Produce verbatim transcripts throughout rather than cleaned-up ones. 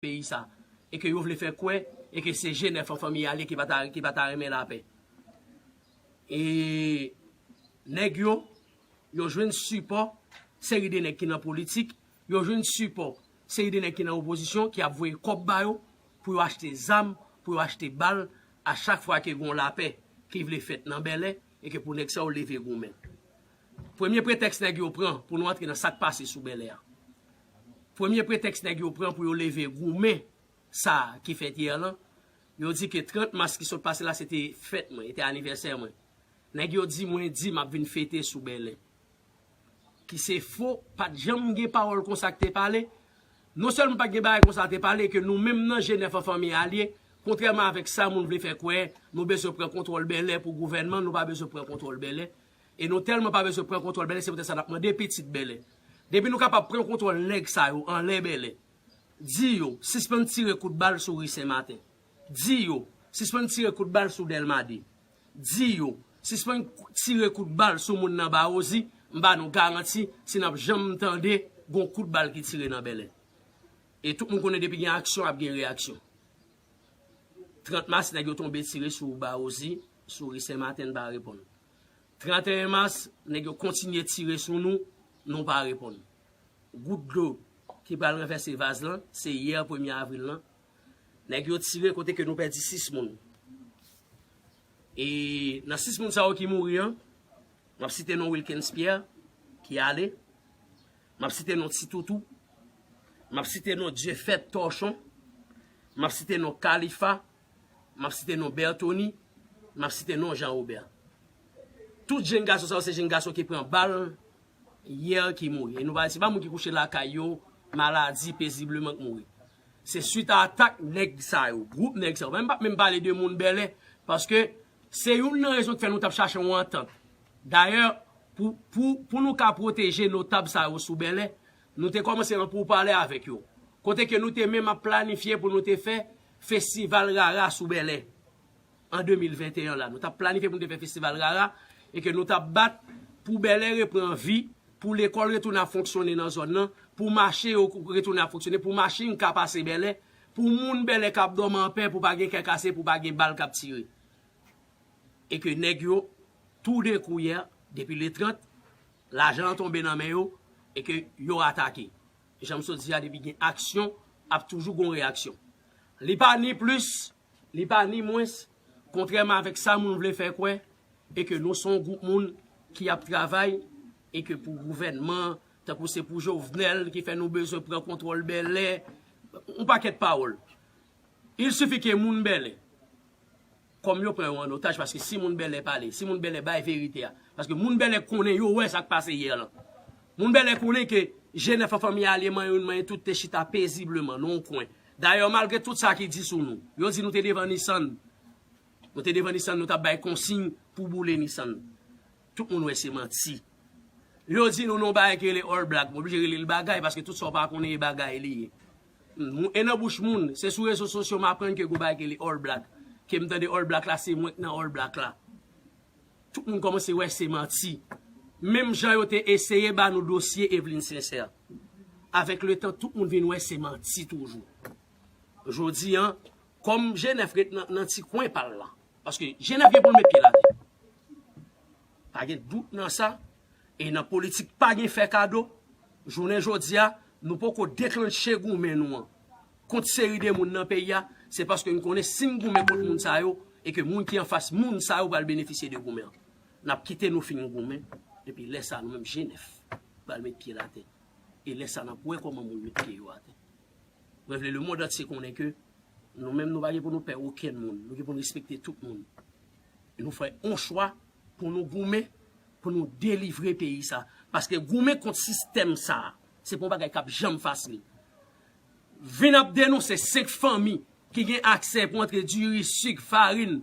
peyi sa. E ke yo vle fè kwè, e ke se G nèf an fanmi a li ki pa ta, ki pa ta renmen lapè. E nèg yo, yo jwenn sipò seri de nèg ki nan politik, yo jwenn sipò seri de nèg ki nan opozisyon ki ap voye kòb ba yo pou yo achte zam, pou yo achte bal a chak fwa ke gon lapè ki vle fèt nan Bèlè e ke pou nèg sa yo leve goumen. Premye pretèks nèg yo pran pou nou antre nan sa k pase sou Bèlè a. Premye pretèks nèg yo pran pou yo leve goumen sa ki fèt yè lan, yo di ke trant mas ki sot pase la se te fèt mwen, e te anivèsè mwen. Nèg yo di mwen di m ap vin fete sou Bèlè. Ki se fo, pa t janm gen pawòl konsa k te pale. Non sèlman pa t gen bagay konsa te pale, ke nou menm nan G nèf an fanmi alye, kontrèman avèk sa moun vle fè kwè, nou bezwen pran kontwòl Bèlè pou gouvènman, nou pa bezwen pran kontwòl Bèlè. E nou tèlman pa bezwen pran kontwòl Bèlè, se poutèt sa n ap mande pitit Bèlè. Depi nou kapab pran kontwòl nèg sa yo anlè Bèlè, di yo sispann tire kout bal sou ri Sen Maten. Di yo sispann tire kout bal sou Dèlma de. Di yo sispann tire kout bal sou moun nan Bawozi. M ba nou garanti, si n ap janm tande gon kout bal ki tire nan Bèlè. E tout moun konnen depi gen aksyon, ap gen reyaksyon. Trant mas, nèg yo tonbe tire sou Bawozi, sou ri Sen Maten, n pa reponn. Tranteyen mas, nèg yo kontinye tire sou nou, nou pa reponn. Gout dlo ki pral ranvèse vaz lan, se yè premye avril lan. Nèg yo tire kote ke nou pèdi sis moun. E nan sis moun sa yo ki mouri an, m ap site non Wilkens Pierre, ki ale. M ap site non Ti Toutou. M ap site non Dieufaite Torchon. M ap site non Khalifa. M ap site non Bertony. M ap site non Jean Robert. Tout jenn gason sa yo se jenn gason ki pran bal yè ki mouri. E nou pa, se pa moun ki kouche lakay yo, maladi, pezibleman k mouri. Se swit a atak nèg sa yo, gwoup nèg sa yo. Men m p ap menm pale de moun Bèlè, paske se youn nan rezon k fè nou t ap chache yon antant. Dayè, pou, pou, pou nou ka pwoteje notab sa yo sou Bèlè, nou te kòmanse nan poupale avèk yo. Kote ke nou te menm ap planifye pou nou te fè festival rara sou Bèlè an de mil venteyen la. Nou t ap planifye pou nou te fè festival rara e ke nou t ap bat pou Bèlè reprann vi, pou lekòl retounen ap fonksyone nan zòn nan, pou mache yo retounen ap fonksyone, pou machin ka pase Bèlè, pou moun Bèlè k ap dòmi anpè, pou pa gen kè kase, pou pa gen bal k ap tire. E ke nèg yo, toudenkou yè, depi le trant, lajan an tonbe nan men yo, e ke yo atake. Jan m sot di a, depi gen aksyon, ap toujou gon reyaksyon. Li pa ni plis, li pa ni mwens, kontrèman avèk sa moun vle fè kwè, e ke nou se yon gwoup moun ki ap travay, e ke pou gouvènman, tankou se pou Jovenel ki fè nou bezwen pran kontwòl Bèlè, yon pakèt pawòl. Il sifi ke moun Bèlè, kòm yo pran yo an otaj, paske si moun Bèlè pale, si moun Bèlè bay verite a, paske moun Bèlè konnen, yo wè sa k pase yè lan. Moun Bèlè konnen ke G nèf an fanmi alye manyen youn manyen tout te chita pezibleman nan yon kwen. Dayè, malgre tout sa ki di sou nou, yo di nou te devan Nissan. Nou te devan Nissan, nou t ap bay konsiy pou boule Nissan. Tout moun wè se manti. Yo di nou non bagay ki rele All Black, m oblije rele l bagay, paske tout sa w pa konnen e bagay li ye. Moun, e nan bouch moun, se sou rezo sosyo m aprann ke gon bagay ki rele All Black. Ke m tande All Black la, se mwen k nan All Black la. Tout moun kòmanse wè se manti. Menm jan yo te eseye ba nou dosye Eveline Sincère. Avèk letan, tout moun vin wè se manti toujou. Jodi an, kòm G nèf ret nan, nan ti kwen pa l la, paske G nèf gen pou l met pye l atè. Pa gen dout nan sa. E nan politik, pa gen fè kado. Jounen jodi a, nou poko deklanche goumen nou an kont seri de moun nan peyi a, se paske n konnen si n goumen kont moun sa yo, e ke moun ki anfas moun sa yo pral benefisye de goumen an. N ap kite nou fin goumen, epi lè sa a, nou menm G nèf pral met pye l atè. E lè sa a, n ap wè kòman moun met pye yo atè. Mwen vle lemonn antye konnen ke nou menm, nou pa gen pou nou pè okenn moun. Nou gen pou nou respekte tout moun. E nou fè yon chwa pou nou goumen, pou nou delivre peyi sa. Paske goumen kont sistèm sa, se pa yon bagay k ap janm fasil. Vin ap denonse senk fanmi ki gen aksè pou antre diri, sik, farin,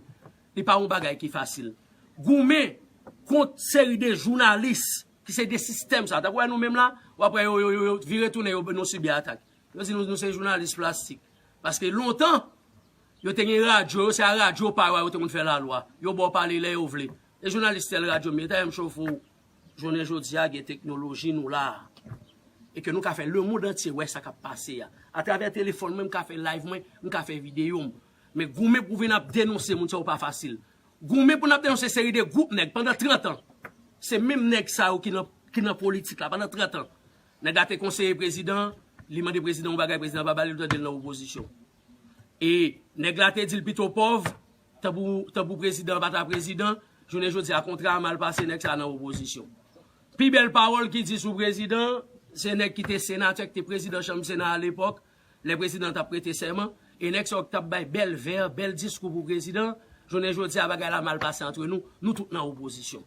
li pa yon bagay ki fasil. Goumen kont seri de jounalis ki se de sistèm sa. Tankou wè nou menm la, w ap wè yo, yo, yo, yo vire tounen, yo, nou sibi atak. Yo di nou, nou se jounalis plastik. Paske lontan, yo te gen radyo, yo se a radyo pa yo a yo te konn fè lalwa. Yo ba w pale lè yo vle. E jounalis tèl radyo m ye, tayè m chofe w. Jounen jodi a, gen teknoloji, nou la a. E ke nou ka fè lemonn antye wè sa k ap pase a. Atravè telefòn mwen, m ka fè live mwen, m ka fè videyo m. Men goumen pou vin ap denonse moun sa yo pa fasil. Goumen pou n ap denonse seri de gwoup nèg pandan trant an. Se menm nèg sa yo ki nan, ki nan politik la pandan trant an. Nèg la te konseye prezidan, li mande prezidan yon bagay, prezidan pa ba li, l tande l nan opozisyon. E nèg la te di l pito pòv, tanpou, tanpou prezidan pa ta prezidan, jounen jodi a kontra a mal pase, nèg sa nan opozisyon. Pi bèl pawòl ki di sou prezidan, se nèg ki te senatè, ki te prezidan chanm sena alepòk, lè prezidan t ap prete sèman, e nèg sa yo ki t ap bay bèl vè, bèl diskou pou prezidan, jounen jodi a bagay la mal pase antre nou, nou tout nan opozisyon.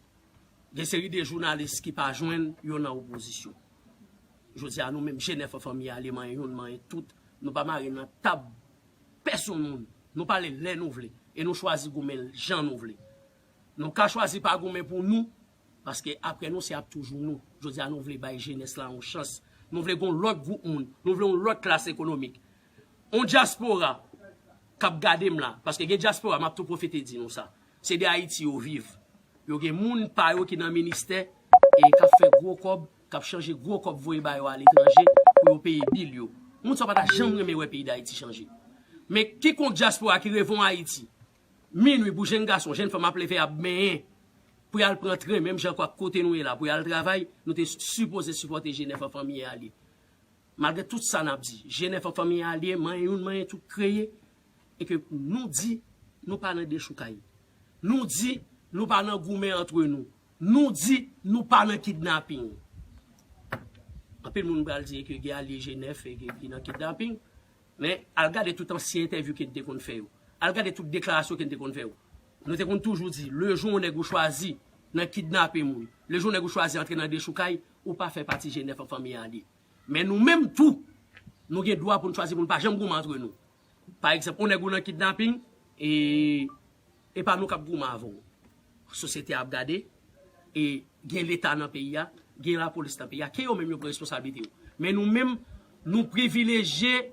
Gen seri de jounalis ki pa jwenn yo nan opozisyon. Jodi a nou menm G nèf an fanmi a, li manyen youn, manyen tout, nou pa mare nan tab pèsonn moun. Nou pale lè nou vle. E nou chwazi goumen jan nou vle. Nou ka chwazi pa goumen pou nou, paske apre nou se ap toujou nou. Jodi a nou vle bay jenès la yon chans. Nou vle gon lòt gwoup moun. Nou vle yon lòt klas ekonomik. On dyaspora k ap gade m la, paske gen dyaspora, m ap tou pwofite di nou sa. Se de Ayiti yo viv. Yo gen moun pa yo ki nan ministè e k ap fè gwo kòb, k ap chanje gwo kòb voye ba yo aletranje pou yo peye bil yo. Moun sa yo pa ta janm renmen wè peyi Dayiti chanje. Men kikonk dyaspora ki reve yon Ayiti, minwi pou jenn gason, jenn fanm ap leve ap benyen pou y al pran tren, menm jan ak kote nou ye la, pou y al travay, nou te sipoze sipòte G nèf an fanmi a li. Malgre tout sa n ap di, G nèf an fanmi a li ye, manyen youn, manyen tout kreye, e ke nou di nou pa nan dechoukay. Nou di nou pa nan goumen antre nou. Nou di nou pa nan kidnaping. Anpil moun pral di ke gen alye G nèf e ke ki nan kidnaping, men al gade tout ansyen entèvyou ke n te konn fè yo. Al gade tout deklarasyon ke n te konn fè yo. Nou te konn toujou di, lejou yon nèg ou chwazi nan kidnape moun, lejou yon nèg ou chwazi antre nan dechoukay, ou pa fè pati G nèf an fanmi a li. Men nou menm tou, nou gen dwa pou n chwazi pou n pa janm goumen antre nou. Pa egzanp, yon nèg ou nan kidnaping, e, e pa nou k ap goumen avè w. Sosyete a ap gade, e gen Leta nan peyi a, gen lapolis nan peyi a, ke yo menm yo pran responsablite yo. Men nou menm, nou privilejye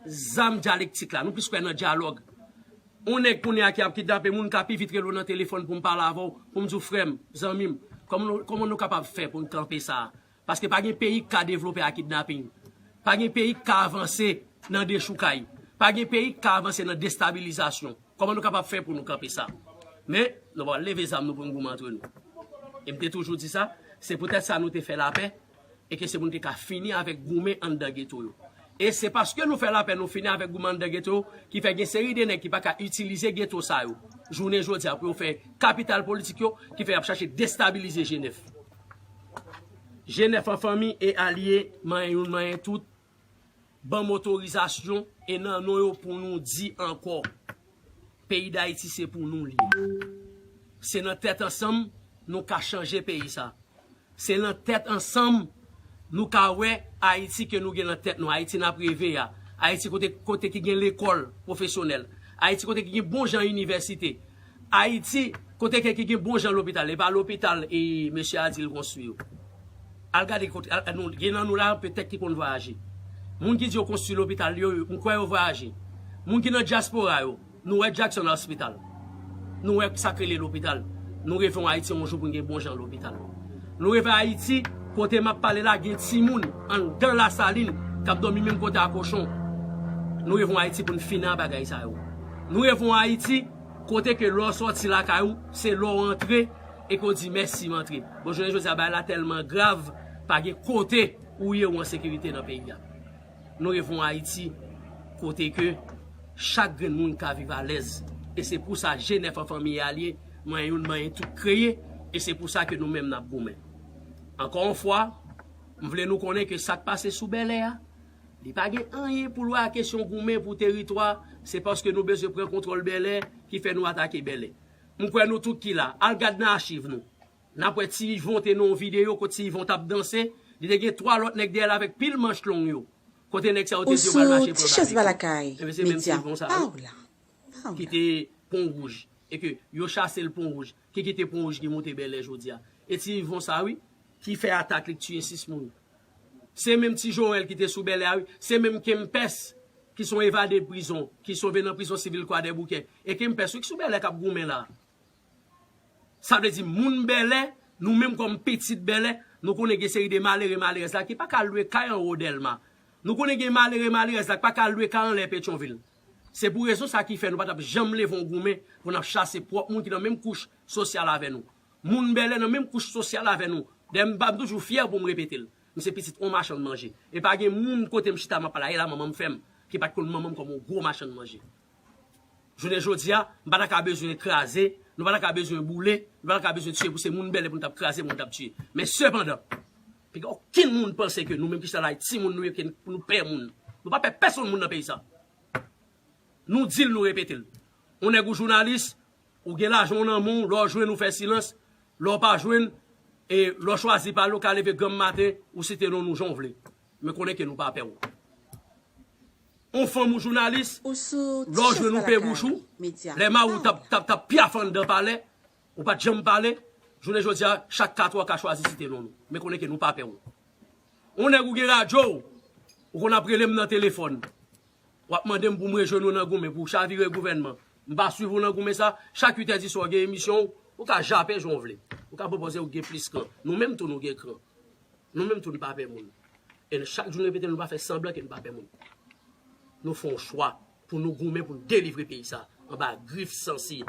zam dyalektik la, nou plis kwè nan dyalòg. Yon nèg kounye a ki ap kidnape moun ka pi vit rele w nan telefòn pou m pale avè w, pou m di w, frè m, zanmi m, kòman nou, kòman nou kapab fè pou n kanpe sa a? Paske pa gen peyi k ka devlope ak kidnaping. Pa gen peyi k ka avanse nan dechoukay. Pa gen peyi k ka avanse nan destabilizasyon. Kòman nou kapab fè pou nou kanpe sa? Men, nou pa leve zam nou pou n goumen antre nou. E m te toujou di sa, se poutèt sa nou te fè lapè, e ke se pou n te ka fini avèk goumen anndan geto yo. E se paske nou fè lapè, nou fini avèk goumen anndan geto yo, ki fè gen seri de nèg ki pa ka itilize geto sa yo jounen jodi a pou yo fè kapital politik yo, ki fè y ap chache destabilize G nèf. G nèf an fanmi e alye, manyen youn, manyen tout, ban m otorizasyon e nan non yo pou nou di ankò, peyi Dayiti se pou nou l ye. Se nan tèt ansanm nou ka chanje peyi sa. Se nan tèt ansanm nou ka wè Ayiti ke nou gen nan tèt nou, Ayiti n ap reve a, Ayiti kote, kote ki gen lekòl pwofesyonèl, Ayiti kote ki gen bon jan inivèsite, Ayiti kote ke ki gen bon jan lopital, e pa lopital e mesye a di l konstwi yo. Al gade kote, al, nou, gen nan nou la, petèt ki konn vwayaje. Moun ki di yo konstwi lopital yo, m kwè yo vwayaje. Moun ki nan dyaspora yo, nou wè Jackson Hospital. Nou wè sa k rele lopital. Nou reve yon Ayiti yon jou pou n gen bon jan lopital. Nou reve Ayiti, kote m ap pale la, gen timoun anndan Lasalin k ap dòmi menm kote a kochon. Nou reve yon Ayiti pou n fini ak bagay sa yo. Nou reve yon Ayiti kote ke lè w sòti lakay ou, se lè w antre e ke w di mèsi m antre. Bon, jounen jodi a, bagay la tèlman grav, pa gen kote ou ye ou an sekirite nan peyi a. Nou reve yon Ayiti kote ke chak grenn moun ka viv alèz. E se pou sa G nèf an fanmi a l ye, manyen youn, manyen tout kreye, e se pou sa ke nou menm n ap goumen. Ankò yon fwa, m vle nou konnen ke sa k pase sou Bèlè a, li pa gen anyen pou l wè ak kesyon goumen pou teritwa, se paske nou bezwen pran kontwòl Bèlè ki fè nou atake Bèlè. M kwè nou tout ki la, al gad nan achiv nou. N ap wè Ti Yvon te nan yon videyo kote Ti Yvon t ap danse, li te gen twa lòt nèg dèyè l avèk pil manch long yo. Kote nèg sa yo te di yo pral mache pran Babecue? Ebyen, se menm Ti Yvon sa wi, ki te Pon Wouj, e ke yo chase l Pon Wouj, ki kite Pon Wouj ki moute Bèlè jodi a. E Ti Yvon sa wi, ki fè atak li, ki tiye sis moun. Se menm Ti Joel ki te sou Bèlè a wi, se menm Kempès ki se yon evade prizon, ki sove nan prizon sivil Kwadèboukè. E Kempès wi ki sou Bèlè k ap goumen la. Sa vle di moun Bèlè, nou menm kòm pitit Bèlè, nou konnen gen seri de malere, malerèz la ki pa ka lwe kay anwo Dèlma. Nou konnen gen malere, malerèz la k pa ka lwe kay anlè Petyonvil. Se pou rezon sa ki fè nou pa t ap janm leve yon goumen pou n ap chase pwòp moun ki nan menm kouch sosyal avè nou. Moun Bèlè nan menm kouch sosyal avè nou. Dayè, m pa, m toujou fyè pou m repete l. M se pitit yon machann manje. E pa gen moun kote m chita m ap pale a, e la manman m fè m, ki pa t konn manman m kòm yon gwo machann manje. Jounen jodi a, m pa ta ka bezwen kraze, nou pa ta ka bezwen boule, nou pa ta ka bezwen tiye pou se moun Bèlè pou n t ap kraze, pou n t ap tiye. Men sepandan, pa gen okenn moun panse ke nou menm ki chita la, timoun nou ye, ke nou pè moun. Nou pa pè pèsonn moun nan peyi sa. Nou di l, nou repete l. Yon nèg ou jounalis, ou gen lajan w nan men w, lè w jwenn ou fè silans, lè w pa jwenn, e lè w chwazi pale, ou ka leve granm maten, ou site non nou jan w vle. Men konnen ke nou pa pè w. Yon fanm ou jounalis, lè w jwenn ou pe bouch ou, lè mari w t ap, t ap, t ap pyaf anndan palè, ou pa t janm pale, jounen jodi a, chak kat ou ka chwazi site non nou. Men konnen ke nou pa pè w. Yon nèg ou gen radyo w, ou konn ap rele m nan telefòn. W ap mande m pou m rejwenn ou nan goumen, pou chavire gouvènman. M pa swiv ou nan goumen sa, chak uit è di swa w gen emisyon w, ou ka jape jan w vle. Ou ka pwopoze ou gen plis kran. Nou menm tou nou gen kran. Nou menm tou nou pa pè moun. E chak jou nou repete, nou pa fè sanblan ke nou pa pè moun. Nou fè yon chwa pou nou goumen pou n delivre peyi sa anba grif sansi.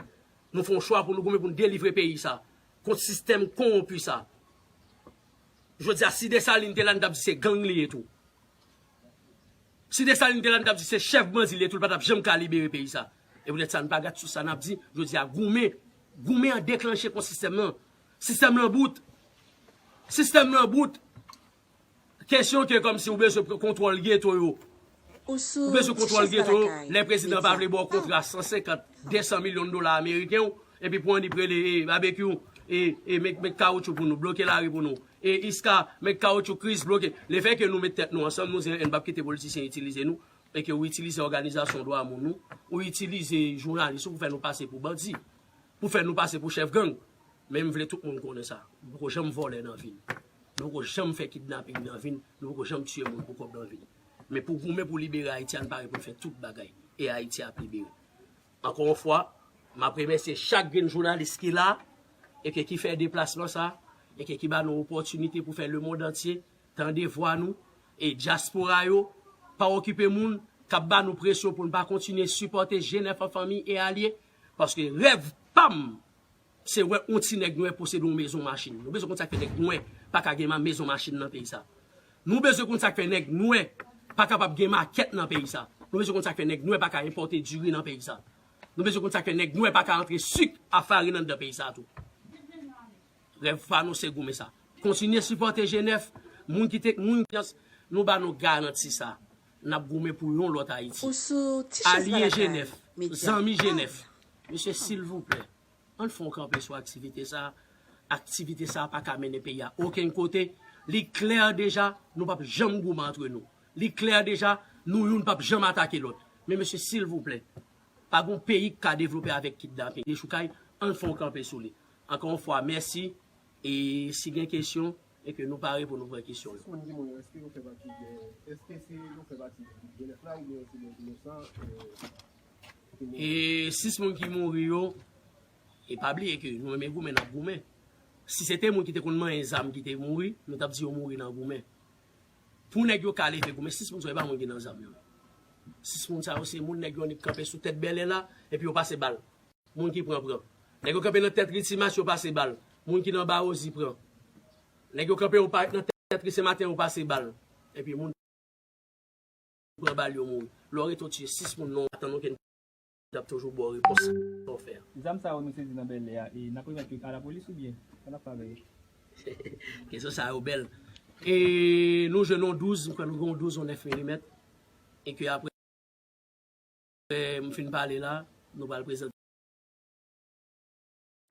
Nou fè yon chwa pou nou goumen pou n delivre peyi sa kont sistèm kowonpi sa. Jodi a, si Desalin te la, n t ap di se gang li ye tou. Si Desalin te la, n t ap di se chèf bandi li ye tou, li pa t ap janm ka libere peyi sa. E poutèt sa, n pa gad sou sa n ap di, jodi a, goumen, goumen an deklanche kont sistèm nan. Sistèm nan bout. Sistèm nan bout. Kesyon ke kòmsi ou bezwen pran kontwòl geto yo. Ou bezwen kontwòl geto yo. Lè prezidan pa vle ba w kontra san senkant, de san milyon dola ameriken w, epi pou annik rele, e, Babekyou, e, e, met, met kawoutchou pou nou, bloke lari pou nou. E, Iska, met kawoutchou, Kris, bloke. Lefètke nou met tèt nou ansanm, nou di, "N p ap kite politisyen itilize nou," e ke ou itilize òganizasyon dwa moun ou, ou itilize jounalis ou pou fè nou pase pou bandi, pou fè nou pase pou chèf gang. Men m vle tout moun konnen sa. Nou poko janm vòlè nan vi n. Nou poko janm fè kidnaping nan vi n. Nou poko janm tiye moun pou kòb nan vi n. Men pou goumen pou libere Ayiti a, n pare pou n fè tout bagay. E Ayiti ap libere. Ankò yon fwa, m ap remèsye chak grenn jounalis ki la, e ke ki fè deplasman sa, e ke ki ba nou opòtinite pou fè lemonn antye tande vwa nou, e dyaspora yo, pa okipe moun k ap ba nou presyon pou n pa kontinye sipòte G nèf an fanmi e alye, paske rèv pa m, se wè yon ti nèg nwè posede yon mezon machin. Nou bezwen konn sa k fè nèg nwè pa ka gen ma-, mezon machin nan peyi sa. Nou bezwen konn sa k fè nèg nwè pa kapab gen makèt nan peyi sa. Nou bezwen konn sa k fè nèg nwè pa ka enpòte diri nan peyi sa. Nou bezwen konn sa k fè nèg nwè pa ka antre sik a farin anndan peyi sa tou. Rèv pa nou se goumen sa. Kontinye sipòte G nèf, moun ki te, moun ki, nou ba nou garanti sa. N ap goumen pou yon lòt Ayiti. Alye G nèf, zanmi G nèf. Mesye, silvouplè, ann fè yon kanpe sou aktivite sa. Aktivite sa pa ka mennen peyi a okenn kote. Li klè deja, nou p ap janm goumen antre nou. Li klè deja, nou youn p ap janm atake lòt. Men mesye, silvouplè, pa gon peyi k ka devlope avèk kidnaping, dechoukay, ann fè yon kanpe sou li. Ankò yon fwa, mèsi. E si gen kesyon, e ke nou pare pou nou pran kesyon yo. Sis moun ki mouri yo, èske yo fè pati de, èske se yo fè pati de gwoup G nèf la oubyen se de inosan, e, ki mouri? E sis moun ki mouri yo, e pa bliye ke nou menm goumen n ap goumen. Si se te moun ki te konn manyen zam ki te mouri, nou t ap di yo mouri nan goumen. Pou nèg yo ka leve goumen, sis moun sa yo, e pa moun ki nan zam yo. Sis moun sa yo, se moun nèg yo annik kanpe sou tèt Bèlè la, epi yo pase bal. Moun ki pran, pran. Nèg yo kanpe nan tèt ri Timas, yo pase bal. Moun ki nan Bawozi pran. Nèg yo kanpe yo pa, nan tèt ri Senmaten, yo pase bal. Epi moun pran bal, yo mouri. Lè w rete w tiye sis moun nan yon atan, nou ken t ap toujou ba w repons sa w fè a. Zam sa yo nou sezi nan Bèlè a, e n ap remèt yo a lapolis oubyen sa n ap fè avè yo? Kesyon sa yo bèl. E nou jwenn yon douz, m kwè nou gen yon douz, yon nèf milimèt. E ke apre, apre m fin pale la, nou pral prezante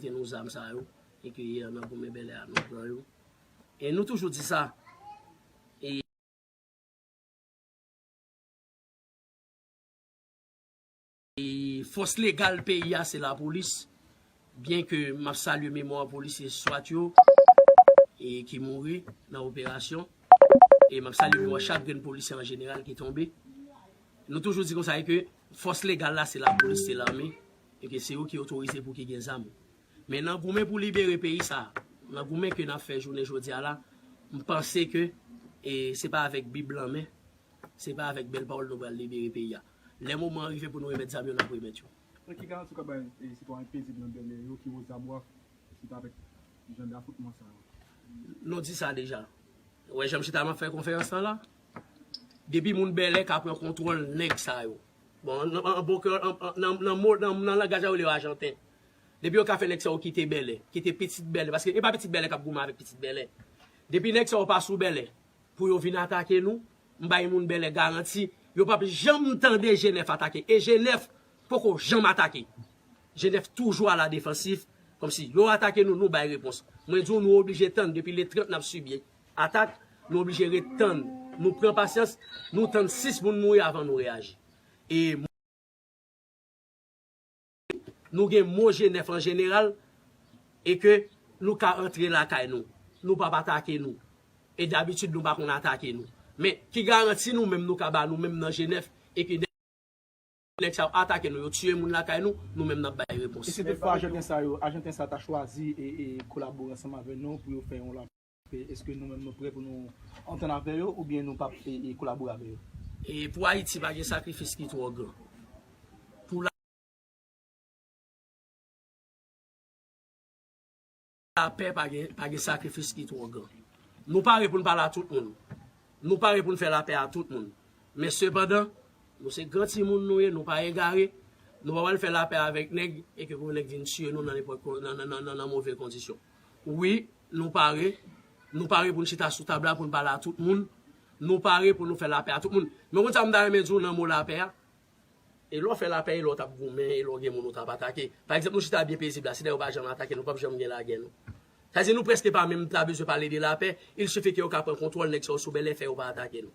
nou zam sa yo, e ke yè nan goumen Bèlè a, nou pran yo. E nou toujou di sa, e, e fòs legal peyi a, se lapolis. Byen ke m ap salye memwa polisye swat yo, e ki mouri nan operasyon. E m ap salye memwa chak grenn polisye an jeneral ki tonbe. Nou toujou di konsa ke fòs legal la, se lapolis, se lame, e ke se yo ki otorize pou ki gen zam. Men nan goumen pou libere peyi sa, nan goumen ke n ap fè jounen jodi a la, m panse ke, e, se pa avèk Bib lan men, Se pa avèk bèl pawòl nou pral libere peyi a. Lè moman an rive pou nou remèt zam yo, n ap remèt yo. E ki garanti w ka bay sitwayen pezib nan Bèlè yo ki Wozabwa, se pa avèk jan dafwontman sa yo? Nou di sa deja. Ou wè jan m chita m ap fè konferans lan la? Depi moun Bèlè ka pran kontwòl nèg sa yo. Bon, nan, nan, nan, nan, nan, nan, nan langaj yo rele yo ajanten. Depi yo ka fè nèg sa yo kite Bèlè, kite pitit Bèlè, paske e pa pitit Bèlè k ap goumen avèk pitit Bèlè. Depi nèg sa yo pa sou Bèlè, pou yo vin atake nou, m bay moun Bèlè garanti, yo p ap janm tande G nèf atake. E G nèf poko janm atake. G nèf toujou aladefansif, kòmsi yo atake nou, nou bay repons. Mwen di w, nou oblije tann, depi le trant n ap sibi atak, nou oblije ret tann. Nou pran pasyans, nou tann sis moun mouri avan nou reyaji. E nou gen mo G nèf an jeneral e ke nou ka antre lakay nou. Nou p ap atake nou. E dabitid nou pa konn atake nou. Men ki garanti nou menm nou ka ba nou menm nan G nèf e ke nèg sa yo atake nou, yo tiye moun lakay nou, nou menm n ap bay repons. E si toutfwa ajanten sa yo, ajanten sa ta chwazi e, e kolabore ansanm avè nou pou yo fè yon la Èske nou menm nou prè pou nou antann avè yo oubyen nou p ap e, e, kolabore avè yo? E pou Ayiti, pa gen sakrifis ki twò gran. Pou la, lapè, pa gen, pa gen sakrifis ki twò gran. Nou pare pou n pale a tout moun. Nou pare pou n fè lapè a tout moun. Men sepandan, nou se gran timoun nou ye, nou pa egare, nou pa pral fè lapè avèk nèg e ke pou nèg vin tiye nou nan nenpòt kon- nan, nan, nan, nan, nan move kondisyon. Wi, nou pare, nou pare pou n chita sou tab la pou n pale a tout moun, nou pare pou nou fè lapè a tout moun. Men w konn sa m ta renmen di w nan mo lapè a? E lè w fè lapè, e lè w t ap goumen, e lè w gen moun ou t ap atake. Pa egzanp, nou chita byen pezib la, si nèg yo pa janm atake nou, p ap janm gen lagè non. Sa di nou prèske pa menm ta bezwen pale de lapè, il suffit ke yo ka pran kontwòl nèg sa yo sou Bèlè fè yo pa atake nou.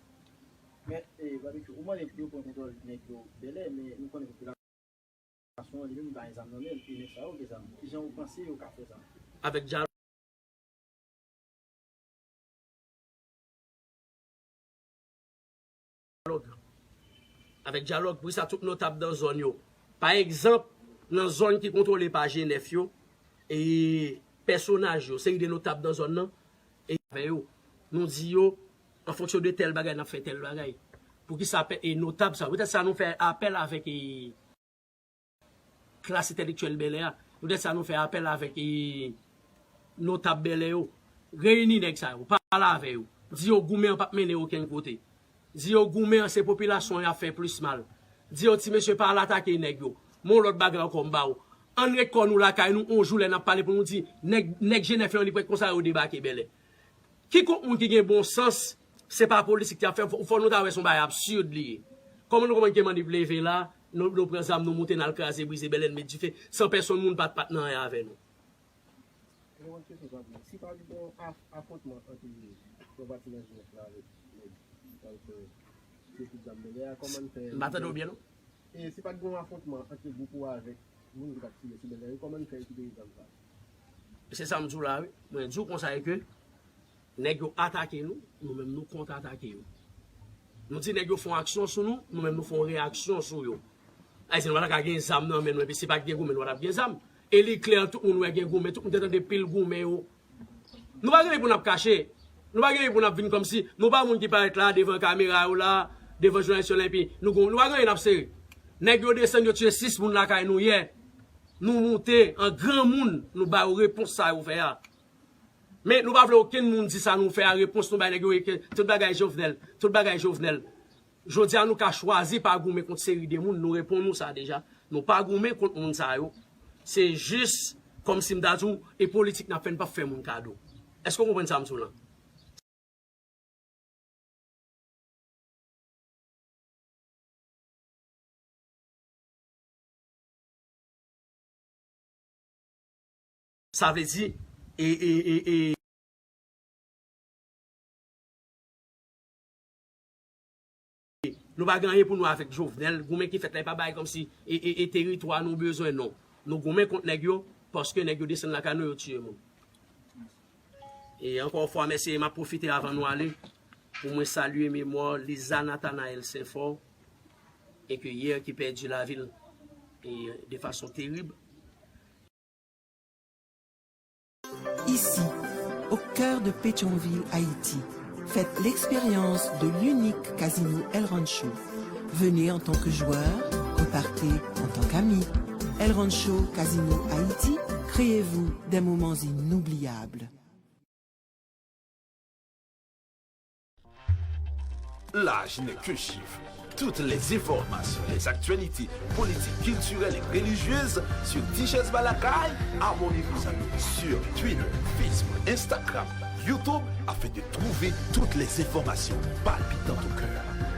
Men, e, Babekyou, ou mande pou yo pran kontwòl nèg yo Bèlè, men nou konnen popilasyon an li menm li pa gen zam nan men l, e nèg sa yo gen zam. Kijan ou panse yo ka fè sa? Avèk dyalòg. Avèk dyalòg, poukisa tout notab nan zòn yo? Pa egzanp, nan zòn ki kontwole pa G nèf yo, e pèsonaj yo, seri de notab nan zòn nan, e avè yo, nou di yo, an fonksyon de tèl bagay, n ap fè tèl bagay. Poukisa e notab sa? Poutèt sa nou fè apèl avèk e klas entèlektyèl Bèlè a. Poutèt sa nou fè apèl avèk e, notab Bèlè yo. Reyini nèg sa yo, pale avè yo. Di yo goumen an p ap mennen okenn kote. Di yo goumen an se popilasyon an y ap fè plis mal. Di yo ti mesye pa al atake nèg yo. Men yon lòt bagay ankò m ba w. Ann ret kò nou lakay nou, yon jou lè n ap pale pou nou di nèg, nèg G nèf yo an li prèt konsa yo debake Bèlè. Kikònk moun ki gen bon sans, se pa politik ki ap fè, fò, fò nou ta wè se yon bagay absid li ye. Kòman nou konprann ke Manif leve la, nou, nou pran zam, nou moute, n al kraze, brize, bèlè, n met dife, san pèsonn moun pa t, pa t nan anyen avè nou? Mwen gen yon kesyon sa pou mwen. Si pa t gen yon af, afwontman ant yon pati nan G nèf la avèk nèg ki pral fè, ki te fout zam nan dèyè a, kòman n fè? M pa tande w byen non. E si pa t gen yon afwontman ant gwoup ou a avèk moun ki t ap tire sou bèlè yo, kòman n fè rekipere zam sa? Se sa m di w la wi. Mwen di w konsa e ke nèg yo atake nou, nou menm nou kont atake yo. Nou di nèg yo fè yon aksyon sou nou, nou menm nou fè yon reyaksyon sou yo. Ayisyen nou pa ta ka gen zam nan men nou epi si pa t gen goumen nou pa t ap gen zam. E li klè tout moun wè gen goumen, tout moun te tande pil goumen yo. Nou pa gen anyen pou n ap kache. Nou pa gen anyen pou n ap vin kòmsi nou pa moun ki parèt la devan kamera yo la, devan jounalis yo la epi nou gon, nou pa gen anyen n ap sere. Nèg yo desann yo tiye sis moun lakay nou yè. Nou moute an granmoun, nou ba yo repons sa yo fè a. Men nou pa vle okenn moun di sa nou fè a, repons nou bay nèg yo e ke tout bagay Jovenel, tout bagay Jovenel. Jodi a nou ka chwazi pa goumen kont seri de moun, nou reponn ou sa deja. Nou pa goumen kont moun sa yo. Se jis kòmsi m ta di w, e politik n ap fè, n p ap fè moun kado. Èske w konprann sa m di w lan? Sa vle di, e, e, e, e, nou pa gen anyen pou nou avèk Jovenel. Goumen ki fèt la, e pa bagay kòmsi e, e, e teritwa nou bezwen, non. Nou goumen kont nèg yo, paske nèg yo desann lakay nou, yo tiye moun. E ankò yon fwa, mèsi. E m ap pwofite avan nou ale pou mwen salye memwa Liza Nathanaël Saint-Fort, e ke yè ki pèdi lavi l e de fason terib. Ici, au cœur de Pétion-Ville, Haïti, Faites l'expérience de l'unique casino El Rancho. Venez en tant que joueur, repartez en tant qu'ami. El Rancho Casino Haïti, créez-vous des moments inoubliables. L'âge n'est qu'un chiffre. Toutes les informations, les actualités politiques, culturelles et religieuses sur Tichèze Balakay, abonnez-vous à nous sur Twitter, Facebook, Instagram, YouTube afin de trouver toutes les informations palpitantes au cœur.